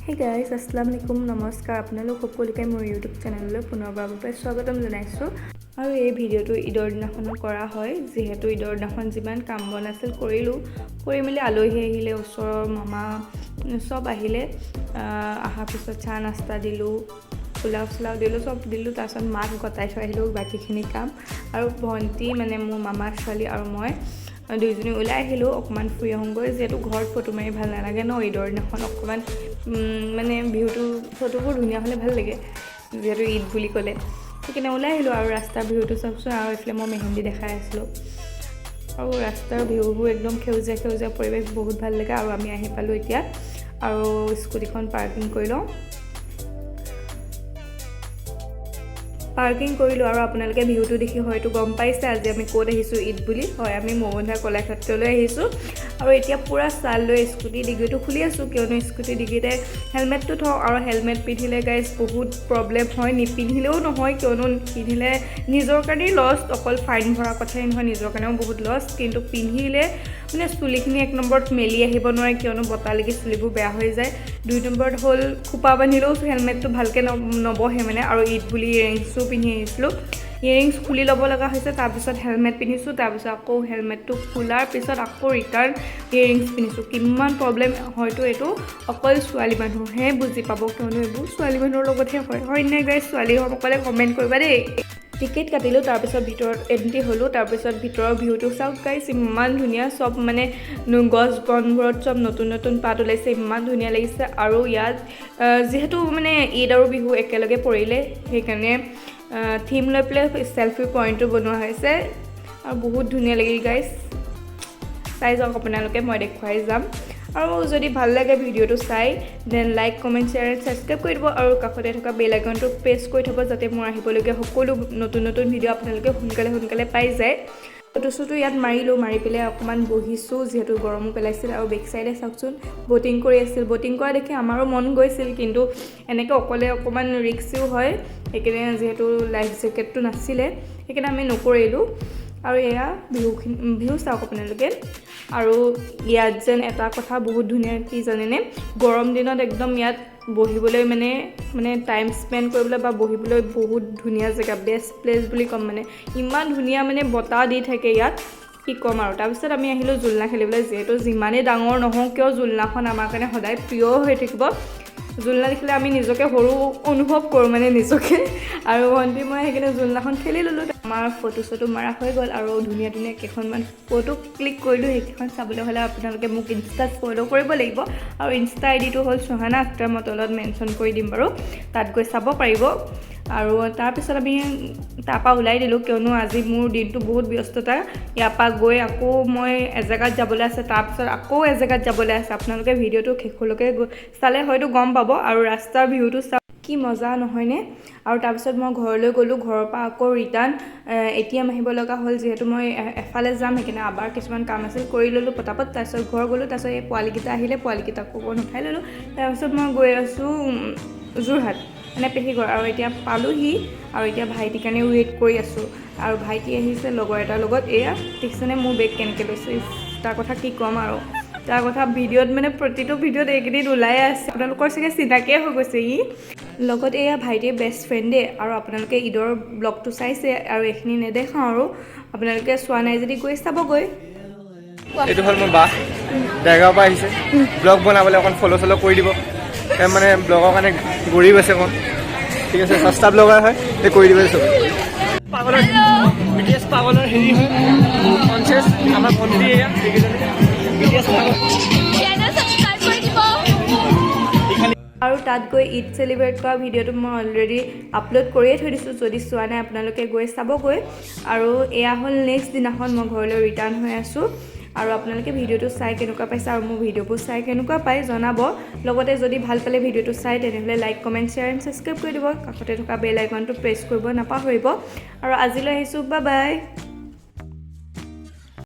Hey guys, আসসালামু আলাইকুম, নমস্কাৰ। আপোনালোক সকলোকে মোৰ ইউটিউব চেনেললৈ পুনৰবাৰৰ বাবে স্বাগতম জনাইছোঁ। আৰু এই ভিডিঅ'টো ঈদৰ দিনাখনো কৰা হয়, যিহেতু ঈদৰ দিনাখন যিমান কাম বন আছিল কৰিলোঁ। কৰি মেলি আলহী আহিলে, ওচৰৰ মামা চব আহিলে। অহাৰ পিছত চাহ নাস্তা দিলোঁ, পোলাও চোলাও দিলোঁ, চব দিলোঁ। তাৰপিছত মাক গতাই থৈ আহিলোঁ বাকীখিনি কাম। আৰু ভণ্টি, মানে মোৰ মামাৰ ছোৱালী আৰু মই দুইজনী ওলাই আহিলোঁ অকণমান ফুৰি আহোঁগৈ, যিহেতু ঘৰত ফটো মাৰি ভাল নালাগে ন। ঈদৰ দিনাখন অকণমান মানে ভিউটো, ফটোবোৰ ধুনীয়া হ'লে ভাল লাগে, যিহেতু ঈদ বুলি ক'লে। সেইকাৰণে ওলাই আহিলোঁ। আৰু ৰাস্তাৰ ভিউটো চাওকচোন। আৰু এইফালে মই মেহেন্দি দেখাই আছিলোঁ। আৰু ৰাস্তাৰ ভিউবোৰ একদম সেউজীয়া সেউজীয়া পৰিৱেশ, বহুত ভাল লাগে। আৰু আমি আহি পালোঁ এতিয়া আৰু স্কুটিখন পাৰ্কিং কৰি লওঁ। পাৰ্কিং কৰিলোঁ আৰু আপোনালোকে ভিউটো দেখি হয়তো গম পাইছে আজি আমি ক'ত আহিছোঁ ঈদ বুলি। হয়, আমি মৌবন্ধা কলাক্ষেত্ৰলৈ আহিছোঁ। আৰু এতিয়া পূৰা চাল লৈ স্কুটি ডিগ্ৰীটো খুলি আছোঁ, কিয়নো স্কুটি ডিগ্ৰীতে হেলমেটটো থওঁ। আৰু হেলমেট পিন্ধিলে গাইজ বহুত প্ৰব্লেম হয়, নিপিন্ধিলেও নহয়, কিয়নো পিন্ধিলে নিজৰ কাৰণেই লছ, অকল ফাইন ভৰা কথাই নহয়, নিজৰ কাৰণেও বহুত লছ। কিন্তু পিন্ধিলে মানে চুলিখিনি এক নম্বৰত মেলি আহিব নোৱাৰে, কিয়নো বতাহ লাগি চুলিবোৰ বেয়া হৈ যায়। দুই নম্বৰত হ'ল খোপা বান্ধিলেও হেলমেটটো ভালকৈ নবহে মানে। আৰু ঈদ বুলি ইয়েৰিংছো পিন্ধি আহিছিলোঁ, ইয়েৰিংছ খুলি ল'ব লগা হৈছে। তাৰপিছত হেলমেট পিন্ধিছোঁ, তাৰপিছত আকৌ হেলমেটটো খোলাৰ পিছত আকৌ ৰিটাৰ্ণ ইয়েৰিংছ পিন্ধিছোঁ। কিমান প্ৰব্লেম হয়তো এইটো অকল ছোৱালী মানুহে বুজি পাব, কিয়নো এইবোৰ ছোৱালী মানুহৰ লগতহে হয়। হয় নাই গাইজ? ছোৱালীসকলে কমেণ্ট কৰিবা দেই। টিকেট কাটিলোঁ, তাৰপিছত ভিতৰত এণ্ট্ৰি হ'লোঁ। তাৰপিছত ভিতৰৰ ভিউটো চাওক গাইজ, ইমান ধুনীয়া। চব মানে গছ বনবোৰত চব নতুন নতুন পাত ওলাইছে, ইমান ধুনীয়া লাগিছে। আৰু ইয়াত যিহেতু মানে ঈদ আৰু বিহু একেলগে পৰিলে, সেইকাৰণে থিম লৈ পেলাই চেলফি পইণ্টটো বনোৱা হৈছে আৰু বহুত ধুনীয়া লাগিল গাইজ। চাই যাওক আপোনালোকে, মই দেখুৱাই যাম। আৰু যদি ভাল লাগে ভিডিঅ'টো চাই, then like, comment, share and subscribe কৰি দিব আৰু কাষতে থকা বেল আইকনটো প্ৰেছ কৰি থ'ব, যাতে মোৰ আহিবলগীয়া সকলো নতুন নতুন ভিডিঅ' আপোনালোকে সোনকালে সোনকালে পাই যায়। ফটো চটো ইয়াত মাৰিলোঁ, মাৰি পেলাই অকণমান বহিছোঁ, যিহেতু গৰমো পেলাইছিল। আৰু বেক চাইডে চাওকচোন, ব'টিং কৰি আছিল। ব'টিং কৰা দেখি আমাৰো মন গৈছিল, কিন্তু এনেকৈ অকলে অকণমান ৰিক্সিও হয়, সেইকাৰণে যিহেতু লাইফ জেকেটটো নাছিলে, সেইকাৰণে আমি নকৰিলোঁ। আৰু এয়া ভিউখিনি, ভিউ চাওক আপোনালোকে। আৰু ইয়াত যেন এটা কথা বহুত ধুনীয়া, কি জানেনে? গৰম দিনত একদম ইয়াত বহিবলৈ মানে টাইম স্পেণ্ড কৰিবলৈ বা বহিবলৈ বহুত ধুনীয়া জেগা, বেষ্ট প্লেচ বুলি ক'ম। মানে ইমান ধুনীয়া মানে বতাহ দি থাকে ইয়াত, কি ক'ম আৰু। তাৰপিছত আমি আহিলোঁ জোলনা খেলিবলৈ। যিহেতু যিমানেই ডাঙৰ নহওঁ কিয়, জোলনাখন আমাৰ কাৰণে সদায় প্ৰিয় হৈ থাকিব। জোলনা দেখিলে আমি নিজকে সৰু অনুভৱ কৰোঁ মানে নিজকে। আৰু ভণ্টি মই সেইকাৰণে জোলনাখন খেলি ল'লোঁ। আমাৰ ফটো চটো মাৰা হৈ গ'ল আৰু ধুনীয়া ধুনীয়া কেইখনমান ফটো ক্লিক কৰিলোঁ। সেইকেইখন চাবলৈ হ'লে আপোনালোকে মোক ইনষ্টাত ফ'ল' কৰিব লাগিব। আৰু ইনষ্টা আই ডিটো হ'ল চুহানা আখতাৰ, মই তলত মেনশ্যন কৰি দিম বাৰু, তাত গৈ চাব পাৰিব। আৰু তাৰপিছত আমি তাৰপৰা ওলাই দিলোঁ, কিয়নো আজি মোৰ দিনটো বহুত ব্যস্ততা। ইয়াৰ পৰা গৈ আকৌ মই এজেগাত যাবলৈ আছে, তাৰপিছত আকৌ এজেগাত যাবলৈ আছে। আপোনালোকে ভিডিঅ'টো শেষলৈকে চালে হয়তো গম পাব। আৰু ৰাস্তাৰ ভিউটো চাওক, কি মজা নহয়নে? আৰু তাৰপিছত মই ঘৰলৈ গ'লোঁ। ঘৰৰ পৰা আকৌ ৰিটাৰ্ণ এটিএম আহিব লগা হ'ল, যিহেতু মই এফালে যাম, সেইকাৰণে আবাৰ কিছুমান কাম আছিল, কৰি ল'লোঁ পটাপট। তাৰপিছত ঘৰ গ'লোঁ। তাৰপিছত এই পোৱালিকেইটা আহিলে, পোৱালিকেইটাকো অকণ উঠাই ল'লোঁ। তাৰপিছত মই গৈ আছোঁ যোৰহাট, মানে পেহী ঘৰ। আৰু এতিয়া পালোহি। আৰু এতিয়া ভাইটিৰ কাৰণে ৱেইট কৰি আছোঁ। আৰু ভাইটি আহিছে লগৰ এটাৰ লগত। এয়া দেখিছেনে মোৰ বেগ কেনেকৈ লৈছোঁ? ইফ, তাৰ কথা কি ক'ম আৰু। তাৰ কথা ভিডিঅ'ত মানে প্ৰতিটো ভিডিঅ'ত এইকেইদিন ওলাই আছে, আপোনালোকৰ চাগে চিনাকিয়ে হৈ গৈছে ই। লগত এয়া ভাইটিৰ বেষ্ট ফ্ৰেণ্ড দেই। আৰু আপোনালোকে ঈদৰ ব্লগটো চাইছে আৰু এইখিনি নেদেখাওঁ। আৰু আপোনালোকে চোৱা নাই যদি গৈ চাবগৈ। এইটো হ'ল মোৰ বা, দেৰগাঁৱৰ পৰা আহিছে ব্লগ বনাবলৈ। অকণ ফ'ল' চল' কৰি দিব। তেওঁ মানে ব্লগৰ কাৰণে গৰীব আছে অকণ। ঠিক আছে, সস্তা ব্লগাৰ হয়, এই কৰি দিব চব। পাগলৰ বিটিএছ পাগলৰ হেৰি হয় পঞ্চাছ। আমাৰ ভণ্টি এয়া, এইকেইজনী বিটিএছ পাগল। চেনেল সাবস্ক্ৰাইব কৰি দিব। আৰু তাত গৈ ঈদ চেলিব্ৰেট কৰা ভিডিঅ'টো মই অলৰেডি আপলোড কৰিয়ে থৈ দিছোঁ, যদি চোৱা নাই আপোনালোকে গৈ চাবগৈ। আৰু এয়া হ'ল নেক্সট দিনাখন, মই ঘৰলৈ ৰিটাৰ্ণ হৈ আছোঁ। আৰু আপোনালোকে ভিডিঅ'টো চাই কেনেকুৱা পাইছে আৰু মোৰ ভিডিঅ'বোৰ চাই কেনেকুৱা পায় জনাব। লগতে যদি ভাল পালে ভিডিঅ'টো চাই, তেনেহ'লে like, comment, share and subscribe কৰি দিব। কাষতে থকা বেল আইকনটো প্ৰেছ কৰিব নাপাহৰিব। আৰু আজিলৈ আহিছোঁ, বাই বাই।